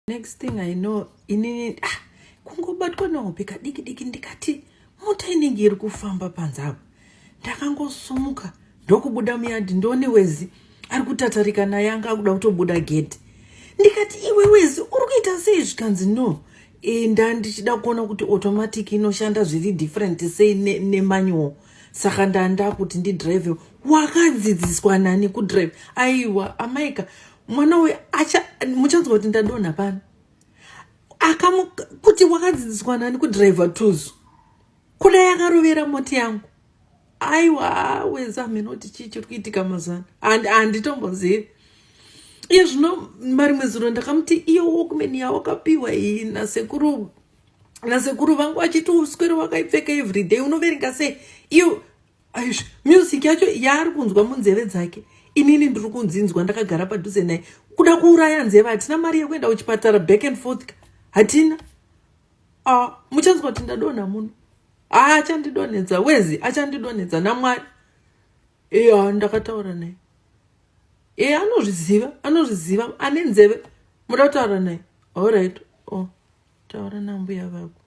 Next thing I know, inini kungobatwa nehope kadiki diki, ndikati mota inenge iri kufamba panze apa. Ndakangosumuka ndokubuda muyard, ndione Wezi ari kutatarika naye, anga akuda kutobuda gedhi. Ndikati, "Iwe Wezi, uri kuita sei?" Zvikanzi, "No, nda ndichida kuona kuti automatic inoshanda zviri different sei nemanual, saka ndanda kuti ndidrive." Wakadzidziswa nani kudrive? Aiwa amaika, mwana uyu acha muchanzwa kuti ndadonha pano. Akamu kuti wakadzidziswa nani kudhiraivha tuzu? Kudai akarovera moti yangu. Aiwa Wezi, hameno chii chiri kuitika mazana, handitombozivi. Iye zvino marimwe zuro ndakamuti, "Iyo Walkman yawakapiwa iyi nasekuru vangu, achiti uswere wakaipfeka everyday, unoverenga sei?" Iyo music yacho yaari kunzwa munzeve dzake, inini ndiri kunzinzwa ndakagara padhuze naye. Kuda kuuraya nzeve. Hatina mari yekuenda kuchipatara, back and forth hatina. Muchanzwa kuti ndadonha muno. Achandidonhedza Wezi, achandidonhedza naMwari. Iya, ndakataura naye e, anozviziva, anozviziva, ane nzeve. Muda kutaura naye? Allright, oh, taura nambuya vako.